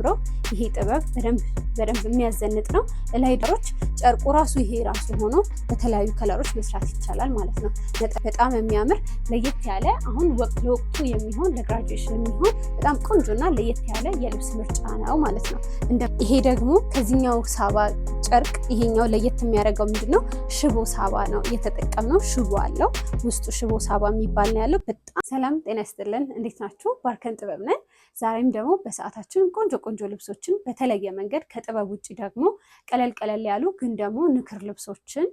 የሚያምረው። ይሄ ጥበብ በደንብ በደንብ የሚያዘንጥ ነው። እላይ ደሮች ጨርቁ ራሱ ይሄ ራሱ ሆኖ በተለያዩ color ኦች መስራት ይቻላል ማለት ነው። በጣም የሚያምር ለየት ያለ አሁን ለወቅቱ የሚሆን ለ graduation የሚሆን በጣም ቆንጆና ለየት ያለ የልብስ ምርጫ ነው ማለት ነው። ይሄ ደግሞ ከዚህኛው ሳባ ጨርቅ ይሄኛው ለየት የሚያደርገው ምንድን ነው? ሽቦ ሳባ ነው እየተጠቀምነው። ሽቦ አለው ውስጡ፣ ሽቦ ሳባ የሚባል ነው ያለው። በጣም ሰላም ጤና ይስጥልን። እንዴት ናችሁ? ባርከን ጥበብ ነን። ዛሬም ደግሞ በሰዓታችን ቆንጆ ቆንጆ ልብሶችን በተለየ መንገድ ከጥበብ ውጭ ደግሞ ቀለል ቀለል ያሉ ግን ደግሞ ንክር ልብሶችን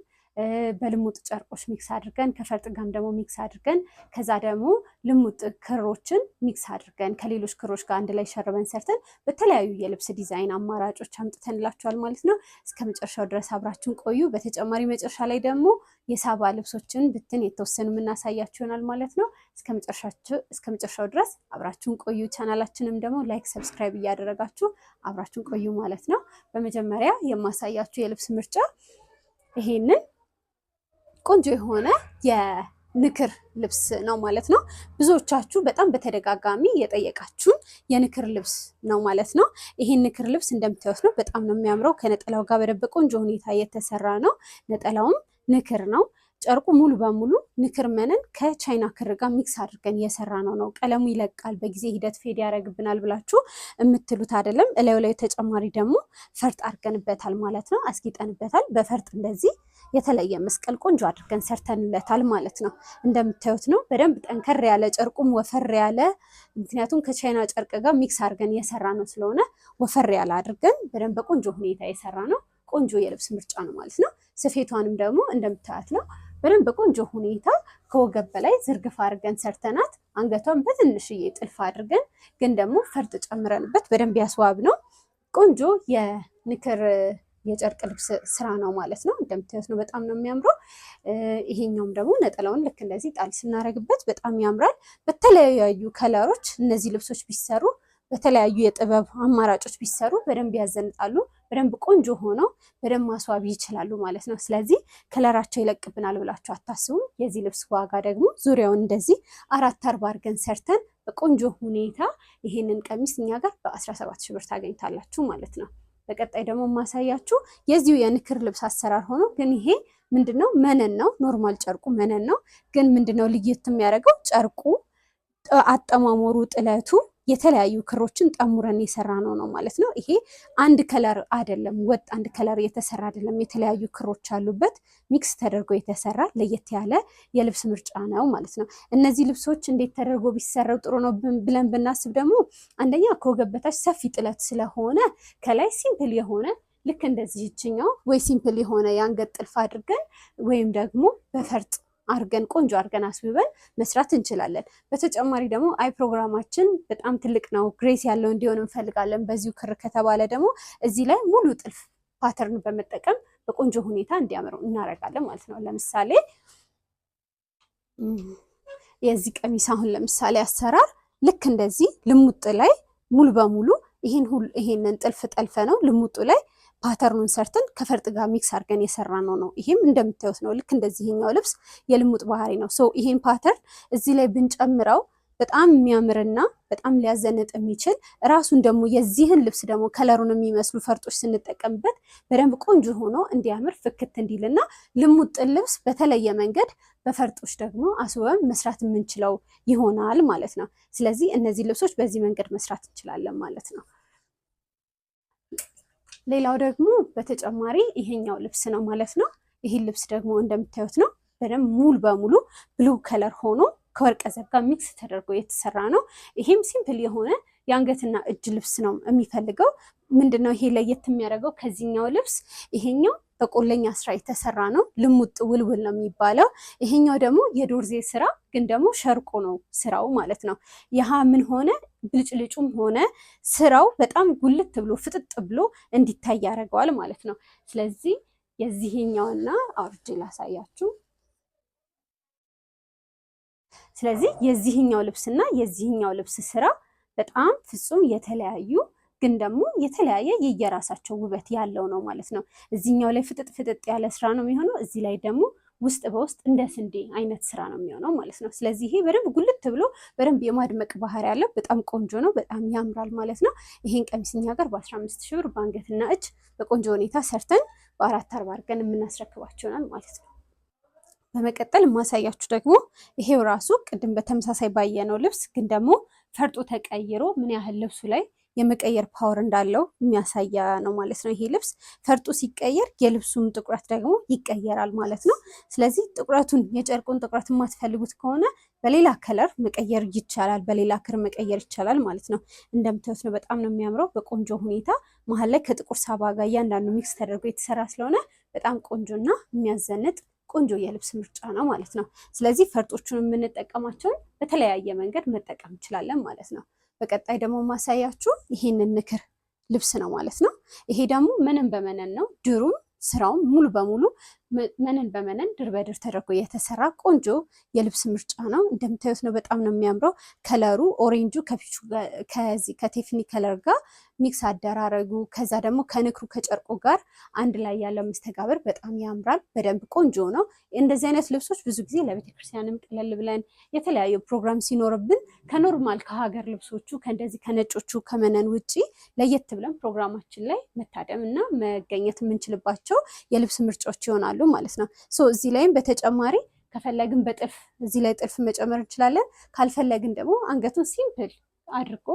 በልሙጥ ጨርቆች mix አድርገን፣ ከፈርጥ ጋርም ደግሞ mix አድርገን፣ ከዛ ደግሞ ልሙጥ ክሮችን mix አድርገን ከሌሎች ክሮች ጋር አንድ ላይ ሸርበን ሰርተን በተለያዩ የልብስ ዲዛይን አማራጮች አምጥተንላችኋል ማለት ነው። እስከ መጨረሻው ድረስ አብራችሁን ቆዩ። በተጨማሪ መጨረሻ ላይ ደግሞ የሳባ ልብሶችን ብትን የተወሰኑ የምናሳያችሁ ይሆናል ማለት ነው። እስከ መጨረሻው ድረስ አብራችሁን ቆዩ። ቻናላችንም ደግሞ like፣ subscribe እያደረጋችሁ አብራችሁን ቆዩ ማለት ነው። በመጀመሪያ የማሳያችሁ የልብስ ምርጫ ይሄንን ቆንጆ የሆነ የንክር ልብስ ነው ማለት ነው። ብዙዎቻችሁ በጣም በተደጋጋሚ የጠየቃችሁን የንክር ልብስ ነው ማለት ነው። ይሄን ንክር ልብስ እንደምታዩት ነው። በጣም ነው የሚያምረው። ከነጠላው ጋር በደንብ ቆንጆ ሁኔታ የተሰራ ነው። ነጠላውም ንክር ነው። ጨርቁ ሙሉ በሙሉ ንክር መነን ከቻይና ክር ጋር mix አድርገን የሰራነው ነው። ቀለሙ ይለቃል፣ በጊዜ ሂደት fade ያደርግብናል ብላችሁ የምትሉት አይደለም። እላዩ ላይ ተጨማሪ ደግሞ ፈርጥ አድርገንበታል ማለት ነው። አስጊጠንበታል። በፈርጥ እንደዚህ የተለየ መስቀል ቆንጆ አድርገን ሰርተንለታል ማለት ነው። እንደምታዩት ነው። በደንብ ጠንከር ያለ፣ ጨርቁም ወፈር ያለ፣ ምክንያቱም ከቻይና ጨርቅ ጋር mix አድርገን የሰራነው ስለሆነ ወፈር ያለ አድርገን በደንብ በቆንጆ ሁኔታ የሰራነው ቆንጆ የልብስ ምርጫ ነው ማለት ነው። ስፌቷንም ደግሞ እንደምታያት ነው። በደንብ በቆንጆ ሁኔታ ከወገብ በላይ ዝርግፍ አድርገን ሰርተናት አንገቷን በትንሽዬ ጥልፍ አድርገን ግን ደግሞ ፈርጥ ጨምረንበት በደንብ ያስዋብነው ቆንጆ የንክር የጨርቅ ልብስ ስራ ነው ማለት ነው። እንደምታዩት ነው። በጣም ነው የሚያምረው። ይሄኛውም ደግሞ ነጠላውን ልክ እንደዚህ ጣል ስናደርግበት በጣም ያምራል። በተለያዩ color ኦች እነዚህ ልብሶች ቢሰሩ፣ በተለያዩ የጥበብ አማራጮች ቢሰሩ በደንብ ያዘንጣሉ። በደንብ ቆንጆ ሆነው በደንብ ማስዋብ ይችላሉ ማለት ነው። ስለዚህ color ኣቸው ይለቅብናል ብላችሁ አታስቡም። የዚህ ልብስ ዋጋ ደግሞ ዙሪያውን እንደዚህ አራት አርባ አድርገን ሰርተን በቆንጆ ሁኔታ ይሄንን ቀሚስ እኛ ጋር በ17 ሺህ ብር ታገኝታላችሁ ማለት ነው። በቀጣይ ደግሞ የማሳያችሁ የዚሁ የንክር ልብስ አሰራር ሆኖ ግን ይሄ ምንድነው መነን ነው። Normal ጨርቁ መነን ነው። ግን ምንድነው ልየት የሚያደርገው? ጨርቁ አጠማሞሩ፣ ጥለቱ የተለያዩ ክሮችን ጠሙረን የሰራነው ነው ማለት ነው። ይሄ አንድ color አይደለም፣ ወጥ አንድ color የተሰራ አይደለም። የተለያዩ ክሮች አሉበት፣ mix ተደርጎ የተሰራ ለየት ያለ የልብስ ምርጫ ነው ማለት ነው። እነዚህ ልብሶች እንዴት ተደርጎ ቢሰራው ጥሩ ነው ብለን ብናስብ ደግሞ አንደኛ ከወገብ በታች ሰፊ ጥለት ስለሆነ ከላይ simple የሆነ ልክ እንደዚህ ይችኛው ወይ simple የሆነ የአንገት ጥልፍ አድርገን ወይም ደግሞ በፈርጥ አድርገን ቆንጆ አድርገን አስውበን መስራት እንችላለን። በተጨማሪ ደግሞ አይ ፕሮግራማችን በጣም ትልቅ ነው፣ grace ያለው እንዲሆን እንፈልጋለን። በዚሁ ክር ከተባለ ደግሞ እዚህ ላይ ሙሉ ጥልፍ pattern በመጠቀም በቆንጆ ሁኔታ እንዲያምር እናደርጋለን ማለት ነው። ለምሳሌ የዚህ ቀሚስ አሁን ለምሳሌ አሰራር ልክ እንደዚህ ልሙጥ ላይ ሙሉ በሙሉ ይሄንን ጥልፍ ጠልፈነው ልሙጡ ላይ pattern ኡን ሰርተን ከፈርጥ ጋር mix አድርገን የሰራነው ነው። ይሄም እንደምታዩት ነው። ልክ እንደዚህኛው ልብስ የልሙጥ ባህሪ ነው። So ይሄን pattern እዚህ ላይ ብንጨምረው በጣም የሚያምርና በጣም ሊያዘንጥ የሚችል፣ ራሱን ደግሞ የዚህን ልብስ ደግሞ color ኡን የሚመስሉ ፈርጦች ስንጠቀምበት በደንብ ቆንጆ ሆኖ እንዲያምር ፍክት እንዲልና ልሙጥን ልብስ በተለየ መንገድ በፈርጦች ደግሞ አስውበን መስራት የምንችለው ይሆናል ማለት ነው። ስለዚህ እነዚህ ልብሶች በዚህ መንገድ መስራት እንችላለን ማለት ነው። ሌላው ደግሞ በተጨማሪ ይሄኛው ልብስ ነው ማለት ነው። ይሄን ልብስ ደግሞ እንደምታዩት ነው። በደንብ ሙሉ በሙሉ blue color ሆኖ ከወርቀ ዘብ ጋር mix ተደርጎ የተሰራ ነው። ይሄም simple የሆነ የአንገትና እጅ ልብስ ነው የሚፈልገው። ምንድነው ይሄ ለየት የሚያደርገው ከዚህኛው ልብስ? ይሄኛው በቆለኛ ስራ የተሰራ ነው። ልሙጥ ውልውል ነው የሚባለው። ይሄኛው ደግሞ የዶርዜ ስራ ግን ደግሞ ሸርቆ ነው ስራው ማለት ነው። ይሃ ምን ሆነ ብልጭልጩም ሆነ ስራው በጣም ጉልት ብሎ ፍጥጥ ብሎ እንዲታይ ያደርገዋል ማለት ነው። ስለዚህ የዚህኛውና አውርጄ ላሳያችሁ። ስለዚህ የዚህኛው ልብስና የዚህኛው ልብስ ስራ በጣም ፍጹም የተለያዩ ግን ደግሞ የተለያየ የየራሳቸው ውበት ያለው ነው ማለት ነው። እዚህኛው ላይ ፍጥጥ ፍጥጥ ያለ ስራ ነው የሚሆነው። እዚህ ላይ ደግሞ ውስጥ በውስጥ እንደ ስንዴ አይነት ስራ ነው የሚሆነው ማለት ነው። ስለዚህ ይሄ በደንብ ጉልት ብሎ በደንብ የማድመቅ ባህሪ ያለው በጣም ቆንጆ ነው። በጣም ያምራል ማለት ነው። ይሄን ቀሚስ እኛ ጋር በ15 ሺህ ብር በአንገትና እጅ በቆንጆ ሁኔታ ሰርተን በ4.40 አድርገን የምናስረክባቸው ይሆናል ማለት ነው። በመቀጠል የማሳያችሁ ደግሞ ይሄው ራሱ ቅድም በተመሳሳይ ባየነው ልብስ ግን ደግሞ ፈርጡ ተቀይሮ ምን ያህል ልብሱ ላይ የመቀየር power እንዳለው የሚያሳያ ነው ማለት ነው። ይሄ ልብስ ፈርጡ ሲቀየር የልብሱም ጥቁረት ደግሞ ይቀየራል ማለት ነው። ስለዚህ ጥቁረቱን የጨርቁን ጥቁረት የማትፈልጉት ከሆነ በሌላ color መቀየር ይቻላል፣ በሌላ ክር መቀየር ይቻላል ማለት ነው። እንደምታዩት ነው። በጣም ነው የሚያምረው። በቆንጆ ሁኔታ መሀል ላይ ከጥቁር ሳባ ጋር እያንዳንዱ mix ተደርጎ የተሰራ ስለሆነ በጣም ቆንጆና የሚያዘንጥ ቆንጆ የልብስ ምርጫ ነው ማለት ነው። ስለዚህ ፈርጦቹን የምንጠቀማቸውን በተለያየ መንገድ መጠቀም እንችላለን ማለት ነው። በቀጣይ ደግሞ ማሳያችሁ ይሄንን ንክር ልብስ ነው ማለት ነው። ይሄ ደግሞ መነን በመነን ነው። ድሩም ስራውም ሙሉ በሙሉ መነን በመነን ድር በድር ተደርጎ የተሰራ ቆንጆ የልብስ ምርጫ ነው። እንደምታዩት ነው። በጣም ነው የሚያምረው። color ኡ orange ኡ ከ peach ኡ ከዚህ ከ Tiffany color ጋር mix አደራረጉ ከዛ ደግሞ ከንክሩ ከጨርቁ ጋር አንድ ላይ ያለው መስተጋብር በጣም ያምራል። በደንብ ቆንጆ ነው። እንደዚህ አይነት ልብሶች ብዙ ጊዜ ለቤተክርስቲያንም ቀለል ብለን የተለያዩ ፕሮግራም ሲኖርብን ከ normal ከሀገር ልብሶቹ ከእንደዚህ ከነጮቹ ከመነን ውጪ ለየት ብለን ፕሮግራማችን ላይ መታደም እና መገኘት የምንችልባቸው የልብስ ምርጫዎች ይሆናሉ ማለት ነው። So እዚህ ላይም በተጨማሪ ከፈለግን በጥልፍ እዚህ ላይ ጥልፍ መጨመር እንችላለን። ካልፈለግን ደግሞ አንገቱን simple አድርጎ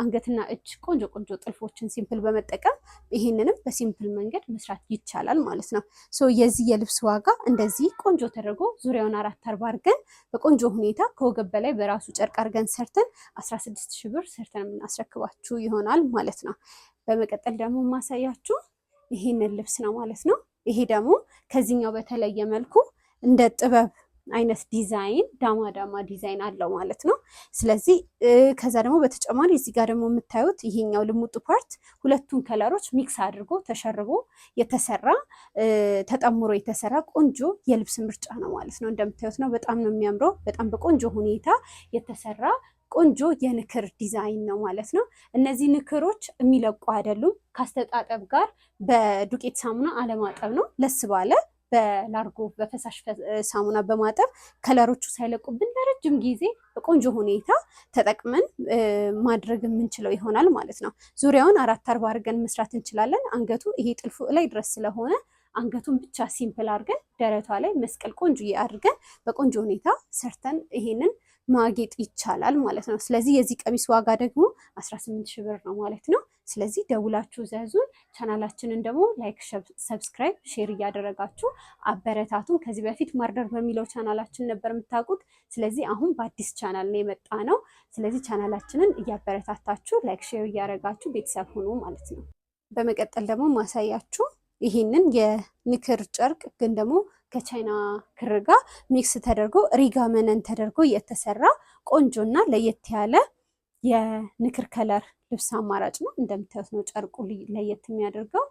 አንገትና እጅ ቆንጆ ቆንጆ ጥልፎችን simple በመጠቀም ይሄንንም በ simple መንገድ መስራት ይቻላል ማለት ነው። So የዚህ የልብስ ዋጋ እንደዚህ ቆንጆ ተደርጎ ዙሪያውን 4.40 አድርገን በቆንጆ ሁኔታ ከወገብ በላይ በራሱ ጨርቅ አድርገን ሰርተን 16 ሺህ ብር ሰርተን የምናስረክባችሁ ይሆናል ማለት ነው። በመቀጠል ደግሞ ማሳያችሁ ይሄንን ልብስ ነው ማለት ነው። ይሄ ደግሞ ከዚህኛው በተለየ መልኩ እንደ ጥበብ አይነት ዲዛይን ዳማ ዳማ ዲዛይን አለው ማለት ነው። ስለዚህ ከዛ ደግሞ በተጨማሪ እዚህ ጋር ደግሞ የምታዩት ይሄኛው ልሙጡ part ሁለቱን color ኦች mix አድርጎ ተሸርቦ የተሰራ ተጠምሮ የተሰራ ቆንጆ የልብስ ምርጫ ነው ማለት ነው። እንደምታዩት ነው። በጣም ነው የሚያምረው። በጣም በቆንጆ ሁኔታ የተሰራ ቆንጆ የንክር ዲዛይን ነው ማለት ነው። እነዚህ ንክሮች የሚለቁ አይደሉም። ካስተጣጠብ ጋር በዱቄት ሳሙና አለማጠብ ነው። ለስ ባለ በላርጎ በፈሳሽ ሳሙና በማጠብ color ኦቹ ሳይለቁብን ለረጅም ጊዜ በቆንጆ ሁኔታ ተጠቅመን ማድረግ የምንችለው ይሆናል ማለት ነው። ዙሪያውን 4.40 አድርገን መስራት እንችላለን። አንገቱ ይሄ ጥልፉ ላይ ድረስ ስለሆነ አንገቱን ብቻ simple አድርገን ደረቷ ላይ መስቀል ቆንጆ አድርገን በቆንጆ ሁኔታ ሰርተን ይሄንን ማጌጥ ይቻላል ማለት ነው። ስለዚህ የዚህ ቀሚስ ዋጋ ደግሞ 18 ሺህ ብር ነው ማለት ነው። ስለዚህ ደውላችሁ እዘዙን። ቻናላችንን ደግሞ like፣ subscribe፣ share እያደረጋችሁ አበረታቱን። ከዚህ በፊት ማርደር በሚለው ቻናላችን ነበር የምታውቁት። ስለዚህ አሁን በአዲስ ቻናል ነው የመጣ ነው። ስለዚህ ቻናላችንን እያበረታታችሁ like፣ share እያደረጋችሁ ቤተሰብ ሁኑ ማለት ነው። በመቀጠል ደግሞ ማሳያችሁ ይህንን የንክር ጨርቅ ግን ደግሞ ከቻይና ክር ጋር mix ተደርጎ ሪጋ መነን ተደርጎ የተሰራ ቆንጆና ለየት ያለ የንክር color ልብስ አማራጭ ነው። እንደምታዩት ነው ጨርቁ ለየት የሚያደርገው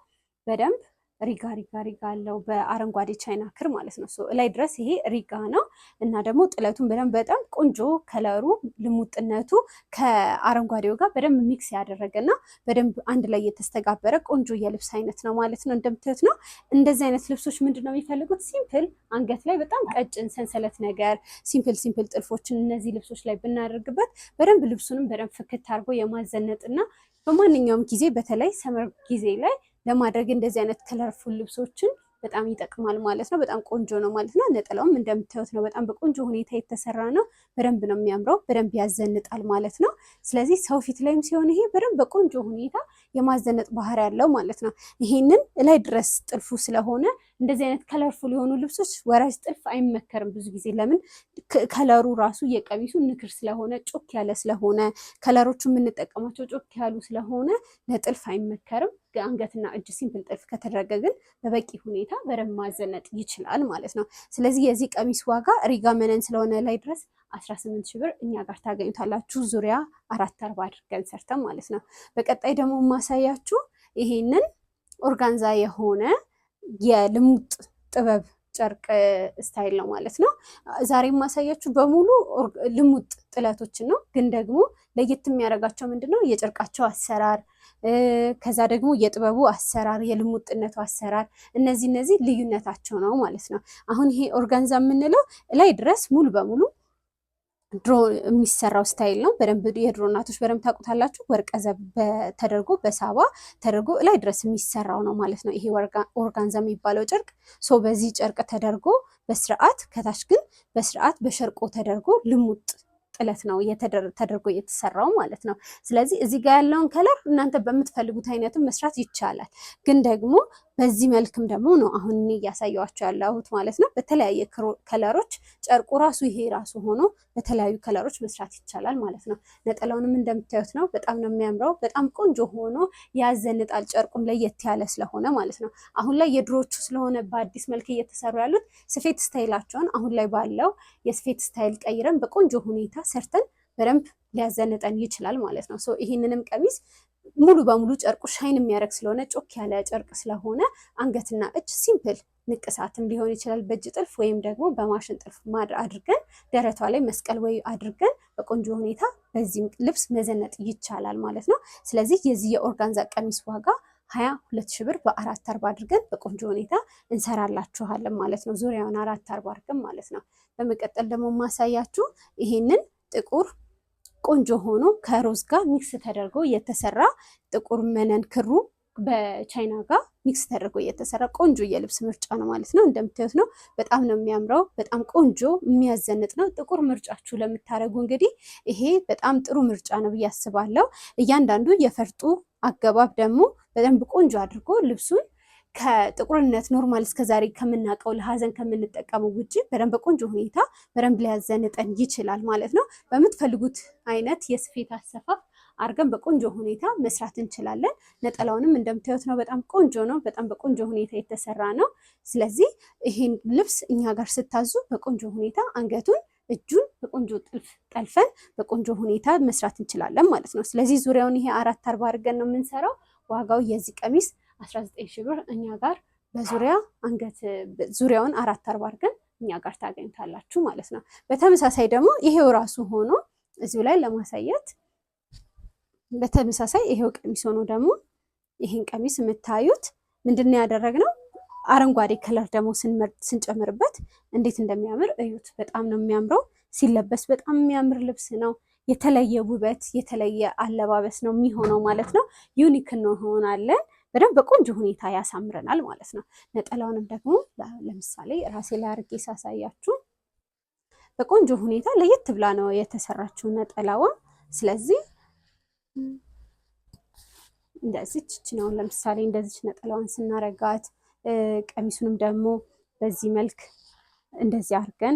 በደንብ ሪጋ ሪጋ ሪጋ አለው በአረንጓዴ ቻይና ክር ማለት ነው። ላይ ድረስ ይሄ ሪጋ ነው እና ደግሞ ጥለቱን በደንብ በጣም ቆንጆ color ኡ ልሙጥነቱ ከአረንጓዴው ጋር በደንብ mix ያደረገና በደንብ አንድ ላይ የተስተጋበረ ቆንጆ የልብስ አይነት ነው ማለት ነው። እንደምታዩት ነው። እንደዚህ አይነት ልብሶች ምንድን ነው የሚፈልጉት? simple አንገት ላይ በጣም ቀጭን ሰንሰለት ነገር simple simple ጥልፎችን እነዚህ ልብሶች ላይ ብናደርግበት በደንብ ልብሱንም በደንብ ፍክት አድርጎ የማዘነጥና በማንኛውም ጊዜ በተለይ summer ጊዜ ላይ ለማድረግ እንደዚህ አይነት colorful ልብሶችን በጣም ይጠቅማል ማለት ነው። በጣም ቆንጆ ነው ማለት ነው። ነጠላውም እንደምታዩት ነው። በጣም በቆንጆ ሁኔታ የተሰራ ነው። በደንብ ነው የሚያምረው። በደንብ ያዘንጣል ማለት ነው። ስለዚህ ሰው ፊት ላይም ሲሆን ይሄ በደንብ በቆንጆ ሁኔታ የማዘነጥ ባህሪ ያለው ማለት ነው። ይሄንን ላይ ድረስ ጥልፉ ስለሆነ እንደዚህ አይነት colorful የሆኑ ልብሶች ወራጅ ጥልፍ አይመከርም ብዙ ጊዜ። ለምን color ኡ ራሱ የቀሚሱ ንክር ስለሆነ ጮክ ያለ ስለሆነ color ኦቹ የምንጠቀማቸው ጮክ ያሉ ስለሆነ ለጥልፍ አይመከርም። አንገትና እጅ simple ጥልፍ ከተደረገ ግን በበቂ ሁኔታ በደንብ ማዘነጥ ይችላል ማለት ነው። ስለዚህ የዚህ ቀሚስ ዋጋ ሪጋ መነን ስለሆነ ላይ ድረስ 18 ሺህ ብር እኛ ጋር ታገኙታላችሁ። ዙሪያ 4.40 አድርገን ሰርተን ማለት ነው። በቀጣይ ደግሞ ማሳያችሁ ይሄንን organza የሆነ የልሙጥ ጥበብ ጨርቅ style ነው ማለት ነው። ዛሬ የማሳያችሁ በሙሉ ልሙጥ ጥለቶችን ነው። ግን ደግሞ ለየት የሚያደርጋቸው ምንድን ነው? የጨርቃቸው አሰራር፣ ከዛ ደግሞ የጥበቡ አሰራር፣ የልሙጥነቱ አሰራር፣ እነዚህ ልዩነታቸው ነው ማለት ነው። አሁን ይሄ ኦርጋንዛ የምንለው ላይ ድረስ ሙሉ በሙሉ ድሮ የሚሰራው style ነው። በደንብ የድሮ እናቶች በደንብ ታውቁታላችሁ። ወርቀ ዘብ ተደርጎ በሳባ ተደርጎ ላይ ድረስ የሚሰራው ነው ማለት ነው። ይሄ ኦርጋንዛ የሚባለው ጨርቅ so በዚህ ጨርቅ ተደርጎ በስርዓት ከታች ግን በስርዓት በሸርቆ ተደርጎ ልሙጥ ጥለት ነው ተደርጎ የተሰራው ማለት ነው። ስለዚህ እዚህ ጋር ያለውን color እናንተ በምትፈልጉት አይነትም መስራት ይቻላል። ግን ደግሞ በዚህ መልክም ደግሞ ነው አሁን እኔ እያሳየኋቸው ያለሁት ማለት ነው። በተለያየ color ኦች ጨርቁ ራሱ ይሄ ራሱ ሆኖ በተለያዩ color ኦች መስራት ይቻላል ማለት ነው። ነጠላውንም እንደምታዩት ነው። በጣም ነው የሚያምረው። በጣም ቆንጆ ሆኖ ያዘንጣል። ጨርቁም ለየት ያለ ስለሆነ ማለት ነው። አሁን ላይ የድሮቹ ስለሆነ በአዲስ መልክ እየተሰሩ ያሉት ስፌት style ኣቸውን አሁን ላይ ባለው የስፌት style ቀይረን በቆንጆ ሁኔታ ሰርተን በደንብ ሊያዘንጠን ይችላል ማለት ነው። So ይህንንም ቀሚስ ሙሉ በሙሉ ጨርቁ shine የሚያደርግ ስለሆነ ጮክ ያለ ጨርቅ ስለሆነ አንገትና እጅ simple ንቅሳትም ሊሆን ይችላል በእጅ ጥልፍ ወይም ደግሞ በማሽን ጥልፍ አድርገን ደረቷ ላይ መስቀል ወይ አድርገን በቆንጆ ሁኔታ በዚህም ልብስ መዘነጥ ይቻላል ማለት ነው። ስለዚህ የዚህ የኦርጋንዛ ቀሚስ ዋጋ 22,000 ብር በአራት አርባ አድርገን በቆንጆ ሁኔታ እንሰራላችኋለን ማለት ነው። ዙሪያውን አራት አርባ አድርገን ማለት ነው። በመቀጠል ደግሞ ማሳያችሁ ይሄንን ጥቁር ቆንጆ ሆኖ ከሮዝ ጋር mix ተደርጎ የተሰራ ጥቁር መነን ክሩ በቻይና ጋር mix ተደርጎ የተሰራ ቆንጆ የልብስ ምርጫ ነው ማለት ነው። እንደምታዩት ነው። በጣም ነው የሚያምረው። በጣም ቆንጆ የሚያዘንጥ ነው። ጥቁር ምርጫችሁ ለምታደርጉ እንግዲህ ይሄ በጣም ጥሩ ምርጫ ነው ብዬ አስባለሁ። እያንዳንዱ የፈርጡ አገባብ ደግሞ በደንብ ቆንጆ አድርጎ ልብሱን ከጥቁርነት normal እስከዛሬ ከምናውቀው ለሀዘን ከምንጠቀመው ውጭ በደንብ ቆንጆ ሁኔታ በደንብ ሊያዘንጠን ይችላል ማለት ነው። በምትፈልጉት አይነት የስፌት አሰፋፍ አድርገን በቆንጆ ሁኔታ መስራት እንችላለን። ነጠላውንም እንደምታዩት ነው። በጣም ቆንጆ ነው። በጣም በቆንጆ ሁኔታ የተሰራ ነው። ስለዚህ ይሄን ልብስ እኛ ጋር ስታዙ በቆንጆ ሁኔታ አንገቱን፣ እጁን በቆንጆ ጥልፍ ጠልፈን በቆንጆ ሁኔታ መስራት እንችላለን ማለት ነው። ስለዚህ ዙሪያውን ይሄ አራት አርባ አድርገን ነው የምንሰራው። ዋጋው የዚህ ቀሚስ 19,000 ብር እኛ ጋር በዙሪያ አንገት ዙሪያውን አራት አርባ አድርገን እኛ ጋር ታገኙታላችሁ ማለት ነው። በተመሳሳይ ደግሞ ይሄው ራሱ ሆኖ እዚሁ ላይ ለማሳየት በተመሳሳይ ይሄው ቀሚስ ሆኖ ደግሞ ይሄን ቀሚስ የምታዩት ምንድን ነው ያደረግነው? አረንጓዴ color ደግሞ ስንጨምርበት እንዴት እንደሚያምር እዩት። በጣም ነው የሚያምረው። ሲለበስ በጣም የሚያምር ልብስ ነው። የተለየ ውበት፣ የተለየ አለባበስ ነው የሚሆነው ማለት ነው። Unique እንሆናለን። በደንብ በቆንጆ ሁኔታ ያሳምረናል ማለት ነው። ነጠላውንም ደግሞ ለምሳሌ ራሴ ላይ አድርጌ ሳሳያችሁ በቆንጆ ሁኔታ ለየት ብላ ነው የተሰራችው ነጠላዋ። ስለዚህ እንደዚች ነው ለምሳሌ እንደዚች ነጠላዋን ስናረጋት ቀሚሱንም ደግሞ በዚህ መልክ እንደዚህ አድርገን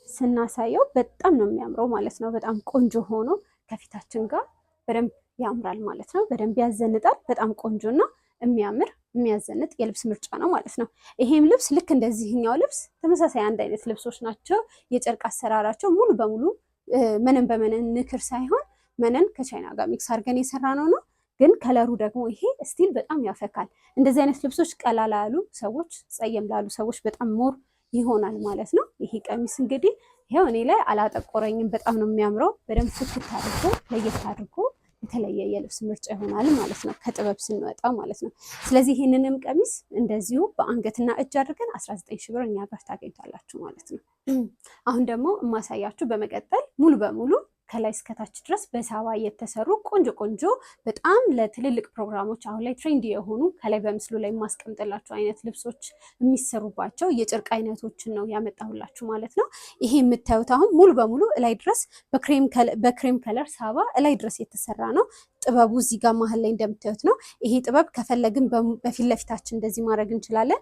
ስናሳየው በጣም ነው የሚያምረው ማለት ነው። በጣም ቆንጆ ሆኖ ከፊታችን ጋር በደንብ ያምራል ማለት ነው። በደንብ ያዘንጣል። በጣም ቆንጆና የሚያምር የሚያዘንጥ የልብስ ምርጫ ነው ማለት ነው። ይሄም ልብስ ልክ እንደዚህኛው ልብስ ተመሳሳይ አንድ አይነት ልብሶች ናቸው። የጨርቅ አሰራራቸው ሙሉ በሙሉ መነን በመነን ንክር ሳይሆን መነን ከቻይና ጋር mix አድርገን የሰራ ነው። ግን color ኡ ደግሞ ይሄ still በጣም ያፈካል። እንደዚህ አይነት ልብሶች ቀላ ላሉ ሰዎች፣ ጸየም ላሉ ሰዎች በጣም more ይሆናል ማለት ነው። ይሄ ቀሚስ እንግዲህ ይሄው እኔ ላይ አላጠቆረኝም። በጣም ነው የሚያምረው። በደንብ ፍክት አድርጎ ለየት አድርጎ የተለየ የልብስ ምርጫ ይሆናል ማለት ነው፣ ከጥበብ ስንወጣ ማለት ነው። ስለዚህ ይህንንም ቀሚስ እንደዚሁ በአንገትና እጅ አድርገን 19,000 ብር እኛ ጋር ታገኝታላችሁ ማለት ነው። አሁን ደግሞ የማሳያችሁ በመቀጠል ሙሉ በሙሉ ከላይ እስከታች ድረስ በሳባ የተሰሩ ቆንጆ ቆንጆ በጣም ለትልልቅ ፕሮግራሞች አሁን ላይ trend የሆኑ ከላይ በምስሉ ላይ የማስቀምጥላችሁ አይነት ልብሶች የሚሰሩባቸው የጨርቅ አይነቶችን ነው ያመጣሁላችሁ ማለት ነው። ይሄ የምታዩት አሁን ሙሉ በሙሉ እላይ ድረስ በ cream color ሳባ እላይ ድረስ የተሰራ ነው። ጥበቡ እዚህ ጋር መሀል ላይ እንደምታዩት ነው። ይሄ ጥበብ ከፈለግን በፊት ለፊታችን እንደዚህ ማድረግ እንችላለን።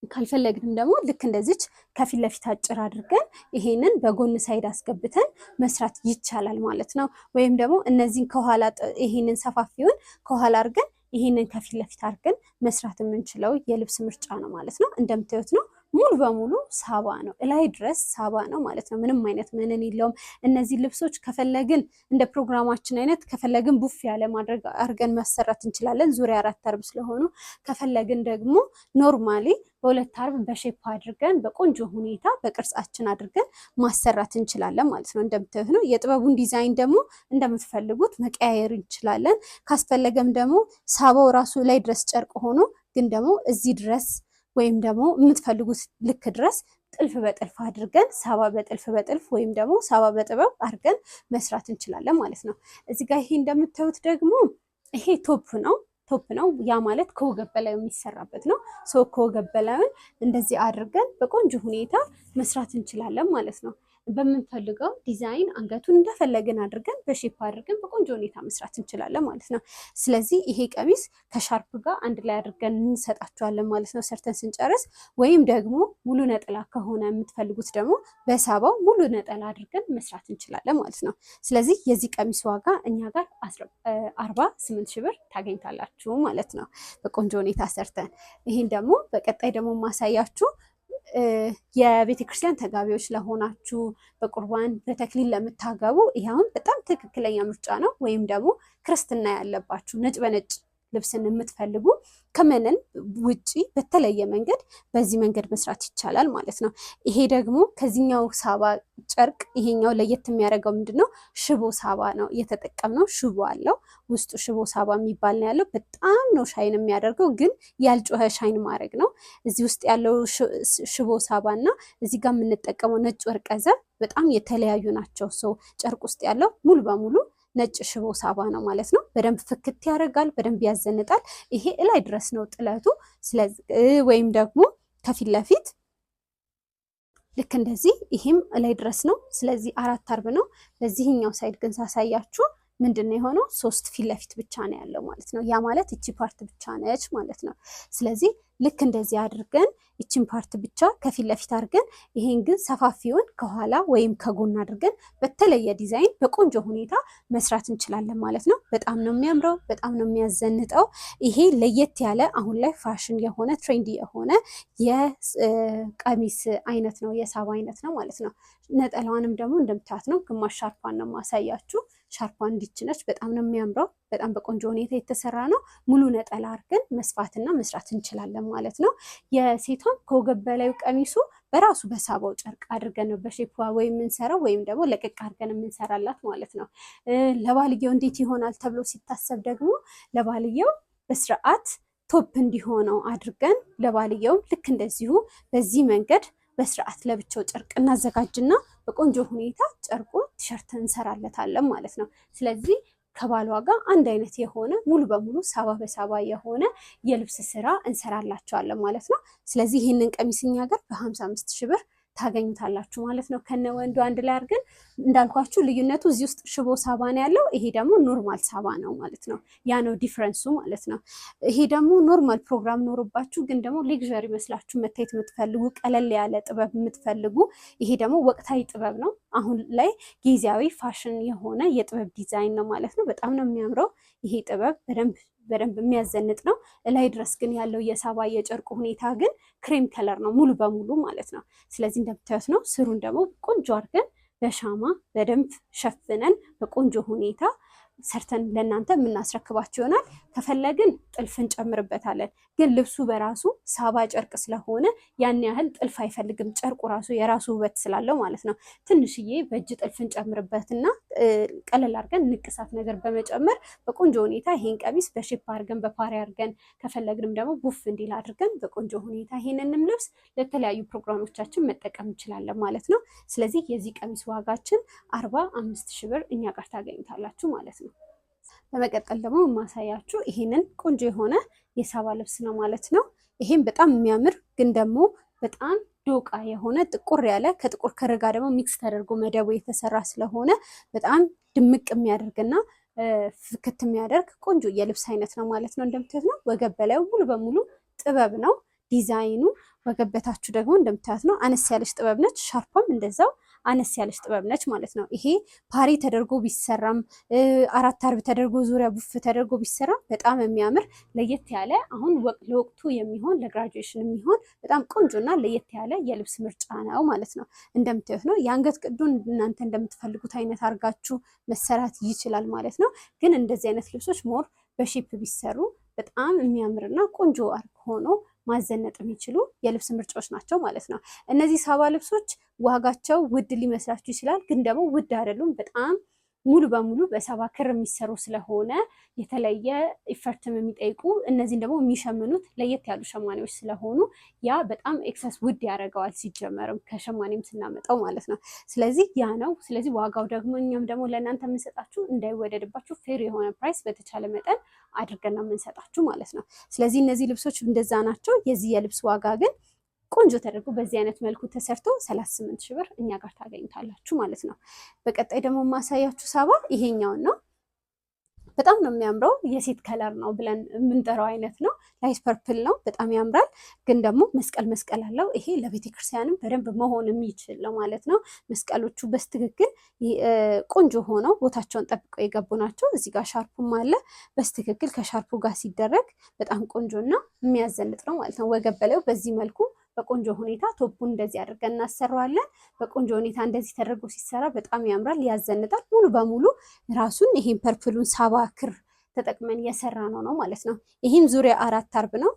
ካልፈለግንም ደግሞ ልክ እንደዚች ከፊት ለፊት አጭር አድርገን ይሄንን በጎን side አስገብተን መስራት ይቻላል ማለት ነው። ወይም ደግሞ እነዚህን ከኋላ ይሄንን ሰፋፊውን ከኋላ አድርገን ይሄንን ከፊት ለፊት አድርገን መስራት የምንችለው የልብስ ምርጫ ነው ማለት ነው። እንደምታዩት ነው። ሙሉ በሙሉ ሳባ ነው፣ እላይ ድረስ ሳባ ነው ማለት ነው። ምንም አይነት መነን የለውም። እነዚህ ልብሶች ከፈለግን እንደ ፕሮግራማችን አይነት ከፈለግን ቡፍ ያለ ማድረግ አድርገን ማሰራት እንችላለን፣ ዙሪያ አራት አርብ ስለሆኑ። ከፈለግን ደግሞ normally በሁለት አርብ በ shape አድርገን በቆንጆ ሁኔታ በቅርጻችን አድርገን ማሰራት እንችላለን ማለት ነው። እንደምታዩት ነው። የጥበቡን ዲዛይን ደግሞ እንደምትፈልጉት መቀያየር እንችላለን። ካስፈለገም ደግሞ ሳባው ራሱ ላይ ድረስ ጨርቅ ሆኖ ግን ደግሞ እዚህ ድረስ ወይም ደግሞ የምትፈልጉት ልክ ድረስ ጥልፍ በጥልፍ አድርገን ሳባ በጥልፍ በጥልፍ ወይም ደግሞ ሳባ በጥበብ አድርገን መስራት እንችላለን ማለት ነው። እዚህ ጋር ይሄ እንደምታዩት ደግሞ ይሄ top ነው top ነው። ያ ማለት ከወገብ በላይ የሚሰራበት ነው። So ከወገብ በላዩን እንደዚህ አድርገን በቆንጆ ሁኔታ መስራት እንችላለን ማለት ነው። በምንፈልገው ዲዛይን አንገቱን እንደፈለግን አድርገን በ shape አድርገን በቆንጆ ሁኔታ መስራት እንችላለን ማለት ነው። ስለዚህ ይሄ ቀሚስ ከሻርፕ ጋር አንድ ላይ አድርገን እንሰጣችኋለን ማለት ነው ሰርተን ስንጨርስ። ወይም ደግሞ ሙሉ ነጠላ ከሆነ የምትፈልጉት ደግሞ በሳባው ሙሉ ነጠላ አድርገን መስራት እንችላለን ማለት ነው። ስለዚህ የዚህ ቀሚስ ዋጋ እኛ ጋር 48 ሺህ ብር ታገኝታላችሁ ማለት ነው በቆንጆ ሁኔታ ሰርተን። ይህን ደግሞ በቀጣይ ደግሞ ማሳያችሁ የቤተ ክርስቲያን ተጋቢዎች ለሆናችሁ በቁርባን በተክሊል ለምታገቡ ይኸውን በጣም ትክክለኛ ምርጫ ነው። ወይም ደግሞ ክርስትና ያለባችሁ ነጭ በነጭ ልብስን የምትፈልጉ ከመነን ውጪ በተለየ መንገድ በዚህ መንገድ መስራት ይቻላል ማለት ነው። ይሄ ደግሞ ከዚህኛው ሳባ ጨርቅ ይሄኛው ለየት የሚያደርገው ምንድን ነው? ሽቦ ሳባ ነው እየተጠቀምነው። ሽቦ አለው ውስጡ ሽቦ ሳባ የሚባል ነው ያለው። በጣም ነው shine የሚያደርገው፣ ግን ያልጮኸ shine ማድረግ ነው። እዚህ ውስጥ ያለው ሽቦ ሳባ እና እዚህ ጋር የምንጠቀመው ነጭ ወርቀ ዘብ በጣም የተለያዩ ናቸው። So ጨርቅ ውስጥ ያለው ሙሉ በሙሉ ነጭ ሽቦ ሳባ ነው ማለት ነው። በደንብ ፍክት ያደርጋል፣ በደንብ ያዘንጣል። ይሄ እላይ ድረስ ነው ጥለቱ። ስለዚህ ወይም ደግሞ ከፊት ለፊት ልክ እንደዚህ ይሄም እላይ ድረስ ነው። ስለዚህ አራት አርብ ነው። በዚህኛው side ግን ሳሳያችሁ ምንድን ነው የሆነው? ሶስት ፊት ለፊት ብቻ ነው ያለው ማለት ነው። ያ ማለት እቺ part ብቻ ነች ማለት ነው። ስለዚህ ልክ እንደዚህ አድርገን እቺን part ብቻ ከፊት ለፊት አድርገን ይሄን ግን ሰፋፊውን ከኋላ ወይም ከጎን አድርገን በተለየ ዲዛይን በቆንጆ ሁኔታ መስራት እንችላለን ማለት ነው። በጣም ነው የሚያምረው፣ በጣም ነው የሚያዘንጠው። ይሄ ለየት ያለ አሁን ላይ ፋሽን የሆነ trendy የሆነ የቀሚስ አይነት ነው፣ የሳባ አይነት ነው ማለት ነው። ነጠላዋንም ደግሞ እንደምታዩት ነው። ግማሽ ሻርፓን ነው ማሳያችሁ። ሻርፓን እንዲች ነች። በጣም ነው የሚያምረው። በጣም በቆንጆ ሁኔታ የተሰራ ነው። ሙሉ ነጠላ አድርገን መስፋትና መስራት እንችላለን ማለት ነው። የሴቷም ከወገብ በላዩ ቀሚሱ በራሱ በሳባው ጨርቅ አድርገን ነው በ shape ወይ የምንሰራው ወይም ደግሞ ለቅቅ አድርገን የምንሰራላት ማለት ነው። ለባልየው እንዴት ይሆናል ተብሎ ሲታሰብ ደግሞ ለባልየው በስርዓት top እንዲሆነው አድርገን ለባልየውም ልክ እንደዚሁ በዚህ መንገድ በስርዓት ለብቻው ጨርቅ እናዘጋጅና በቆንጆ ሁኔታ ጨርቁ ቲሸርት እንሰራለታለን ማለት ነው። ስለዚህ ከባሏ ጋር አንድ አይነት የሆነ ሙሉ በሙሉ ሳባ በሳባ የሆነ የልብስ ስራ እንሰራላቸዋለን ማለት ነው። ስለዚህ ይህንን ቀሚስ እኛ ጋር በ55 ሺህ ብር ታገኙታላችሁ ማለት ነው። ከነ ወንዱ አንድ ላይ አድርገን እንዳልኳችሁ ልዩነቱ እዚህ ውስጥ ሽቦ ሳባ ነው ያለው፣ ይሄ ደግሞ normal ሳባ ነው ማለት ነው። ያ ነው difference ኡ ማለት ነው። ይሄ ደግሞ normal ፕሮግራም ኖሮባችሁ ግን ደግሞ luxury መስላችሁ መታየት የምትፈልጉ ቀለል ያለ ጥበብ የምትፈልጉ ይሄ ደግሞ ወቅታዊ ጥበብ ነው። አሁን ላይ ጊዜያዊ ፋሽን የሆነ የጥበብ ዲዛይን ነው ማለት ነው። በጣም ነው የሚያምረው ይሄ ጥበብ በደንብ በደንብ የሚያዘንጥ ነው። እላይ ድረስ ግን ያለው የሳባ የጨርቁ ሁኔታ ግን cream color ነው ሙሉ በሙሉ ማለት ነው። ስለዚህ እንደምታዩት ነው። ስሩን ደግሞ ቆንጆ አድርገን በሻማ በደንብ ሸፍነን በቆንጆ ሁኔታ ሰርተን ለእናንተ የምናስረክባችሁ ይሆናል። ከፈለግን ጥልፍ እንጨምርበታለን። ግን ልብሱ በራሱ ሳባ ጨርቅ ስለሆነ ያን ያህል ጥልፍ አይፈልግም። ጨርቁ ራሱ የራሱ ውበት ስላለው ማለት ነው። ትንሽዬ በእጅ ጥልፍ እንጨምርበትና ቀለል አድርገን ንቅሳት ነገር በመጨመር በቆንጆ ሁኔታ ይሄን ቀሚስ በ shape አድርገን በፓሪ አድርገን ከፈለግንም ደግሞ ቡፍ እንዲል አድርገን በቆንጆ ሁኔታ ይሄንንም ልብስ ለተለያዩ ፕሮግራሞቻችን መጠቀም እንችላለን ማለት ነው። ስለዚህ የዚህ ቀሚስ ዋጋችን 45 ሺህ ብር እኛ ጋር ታገኙታላችሁ ማለት ነው። በመቀጠል ደግሞ የማሳያችሁ ይሄንን ቆንጆ የሆነ የሳባ ልብስ ነው ማለት ነው። ይሄም በጣም የሚያምር ግን ደግሞ በጣም ዶቃ የሆነ ጥቁር ያለ ከጥቁር ክር ጋር ደግሞ mix ተደርጎ መደቡ የተሰራ ስለሆነ በጣም ድምቅ የሚያደርግና ፍክት የሚያደርግ ቆንጆ የልብስ አይነት ነው ማለት ነው። እንደምታዩት ነው። ወገብ በላዩ ሙሉ በሙሉ ጥበብ ነው ዲዛይኑ። ወገብ በታችሁ ደግሞ እንደምታዩት ነው። አነስ ያለች ጥበብ ነች። ሻርፓም እንደዛው አነስ ያለች ጥበብ ነች ማለት ነው። ይሄ ፓሪ ተደርጎ ቢሰራም አራት አርብ ተደርጎ ዙሪያ ቡፍ ተደርጎ ቢሰራም በጣም የሚያምር ለየት ያለ አሁን ለወቅቱ የሚሆን ለ graduation የሚሆን በጣም ቆንጆና ለየት ያለ የልብስ ምርጫ ነው ማለት ነው። እንደምታዩት ነው። የአንገት ቅዱን እናንተ እንደምትፈልጉት አይነት አድርጋችሁ መሰራት ይችላል ማለት ነው። ግን እንደዚህ አይነት ልብሶች more በ shape ቢሰሩ በጣም የሚያምርና ቆንጆ ሆኖ ማዘነጥ የሚችሉ የልብስ ምርጫዎች ናቸው ማለት ነው። እነዚህ ሳባ ልብሶች ዋጋቸው ውድ ሊመስላችሁ ይችላል፣ ግን ደግሞ ውድ አይደሉም። በጣም ሙሉ በሙሉ በሳባ ክር የሚሰሩ ስለሆነ የተለየ effort ም የሚጠይቁ እነዚህን ደግሞ የሚሸምኑት ለየት ያሉ ሸማኔዎች ስለሆኑ ያ በጣም excess ውድ ያደርገዋል፣ ሲጀመርም ከሸማኔም ስናመጣው ማለት ነው። ስለዚህ ያ ነው። ስለዚህ ዋጋው ደግሞ እኛም ደግሞ ለእናንተ የምንሰጣችሁ እንዳይወደድባችሁ fair የሆነ price በተቻለ መጠን አድርገን ነው የምንሰጣችሁ ማለት ነው። ስለዚህ እነዚህ ልብሶች እንደዛ ናቸው። የዚህ የልብስ ዋጋ ግን ቆንጆ ተደርጎ በዚህ አይነት መልኩ ተሰርቶ 38 ሺህ ብር እኛ ጋር ታገኙታላችሁ ማለት ነው። በቀጣይ ደግሞ የማሳያችሁ ሳባ ይሄኛውን ነው። በጣም ነው የሚያምረው። የሴት color ነው ብለን የምንጠራው አይነት ነው። Light purple ነው። በጣም ያምራል። ግን ደግሞ መስቀል መስቀል አለው። ይሄ ለቤተክርስቲያንም በደንብ መሆን የሚችል ነው ማለት ነው። መስቀሎቹ በትክክል ቆንጆ ሆነው ቦታቸውን ጠብቀው የገቡ ናቸው። እዚህ ጋር ሻርፑም አለ። በትክክል ከሻርፑ ጋር ሲደረግ በጣም ቆንጆና የሚያዘንጥ ነው ማለት ነው። ወገብ በላዩ በዚህ መልኩ በቆንጆ ሁኔታ top ኡን እንደዚህ አድርገን እናሰራዋለን። በቆንጆ ሁኔታ እንደዚህ ተደርጎ ሲሰራ በጣም ያምራል፣ ያዘንጣል። ሙሉ በሙሉ ራሱን ይሄን purple ኡን ሳባ ክር ተጠቅመን የሰራ ነው ማለት ነው። ይህም ዙሪያ አራት አርብ ነው።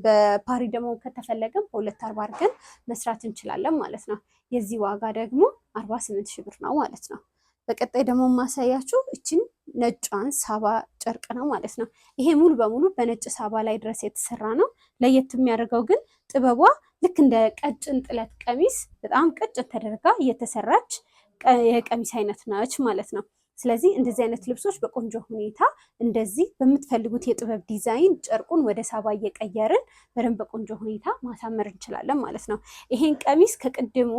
በፓሪ ደግሞ ከተፈለገም በሁለት አርብ አድርገን መስራት እንችላለን ማለት ነው። የዚህ ዋጋ ደግሞ 48 ሺህ ብር ነው ማለት ነው። በቀጣይ ደግሞ የማሳያችሁ እችን ነጯን ሳባ ጨርቅ ነው ማለት ነው። ይሄ ሙሉ በሙሉ በነጭ ሳባ ላይ ድረስ የተሰራ ነው። ለየት የሚያደርገው ግን ጥበቧ ልክ እንደ ቀጭን ጥለት ቀሚስ በጣም ቀጭን ተደርጋ እየተሰራች የቀሚስ አይነት ነች ማለት ነው። ስለዚህ እንደዚህ አይነት ልብሶች በቆንጆ ሁኔታ እንደዚህ በምትፈልጉት የጥበብ ዲዛይን ጨርቁን ወደ ሳባ እየቀየርን በደንብ በቆንጆ ሁኔታ ማሳመር እንችላለን ማለት ነው። ይሄን ቀሚስ ከቅድሙ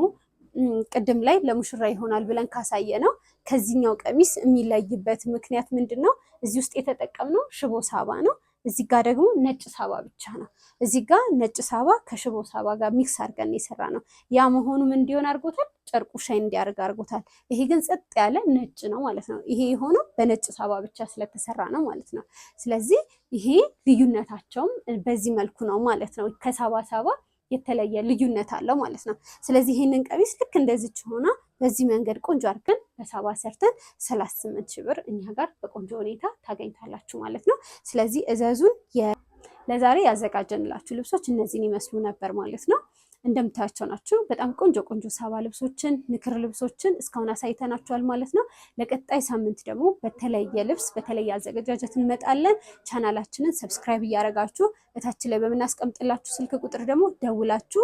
ቅድም ላይ ለሙሽራ ይሆናል ብለን ካሳየ ነው ከዚህኛው ቀሚስ የሚለይበት ምክንያት ምንድን ነው? እዚህ ውስጥ የተጠቀምነው ሽቦ ሳባ ነው። እዚህ ጋር ደግሞ ነጭ ሳባ ብቻ ነው። እዚህ ጋር ነጭ ሳባ ከሽቦ ሳባ ጋር mix አድርገን የሰራ ነው። ያ መሆኑ ምን እንዲሆን አድርጎታል? ጨርቁ shine እንዲያደርግ አድርጎታል። ይሄ ግን ጸጥ ያለ ነጭ ነው ማለት ነው። ይሄ የሆነው በነጭ ሳባ ብቻ ስለተሰራ ነው ማለት ነው። ስለዚህ ይሄ ልዩነታቸውም በዚህ መልኩ ነው ማለት ነው። ከሳባ ሳባ የተለየ ልዩነት አለው ማለት ነው። ስለዚህ ይህንን ቀሚስ ልክ እንደዚች ሆና በዚህ መንገድ ቆንጆ አድርገን በሳባ ሰርተን 38 ሺህ ብር እኛ ጋር በቆንጆ ሁኔታ ታገኝታላችሁ ማለት ነው። ስለዚህ እዘዙን። ለዛሬ ያዘጋጀንላችሁ ልብሶች እነዚህን ይመስሉ ነበር ማለት ነው። እንደምታያቸው ናቸው። በጣም ቆንጆ ቆንጆ ሳባ ልብሶችን፣ ንክር ልብሶችን እስካሁን አሳይተናችኋል ማለት ነው። ለቀጣይ ሳምንት ደግሞ በተለየ ልብስ በተለየ አዘገጃጀት እንመጣለን። ቻናላችንን subscribe እያደረጋችሁ እታች ላይ በምናስቀምጥላችሁ ስልክ ቁጥር ደግሞ ደውላችሁ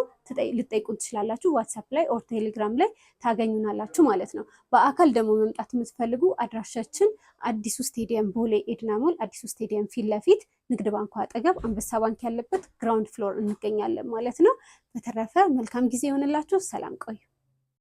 ልጠይቁን ትችላላችሁ። ዋትሳፕ ላይ or ቴሌግራም ላይ ታገኙናላችሁ ማለት ነው። በአካል ደግሞ መምጣት የምትፈልጉ አድራሻችን አዲሱ ስቴዲየም ቦሌ ኤድና ሞል አዲሱ ስቴዲየም ፊት ለፊት ንግድ ባንኩ አጠገብ አንበሳ ባንክ ያለበት ground floor እንገኛለን ማለት ነው። በተረፈ መልካም ጊዜ ይሆንላችሁ። ሰላም ቆዩ።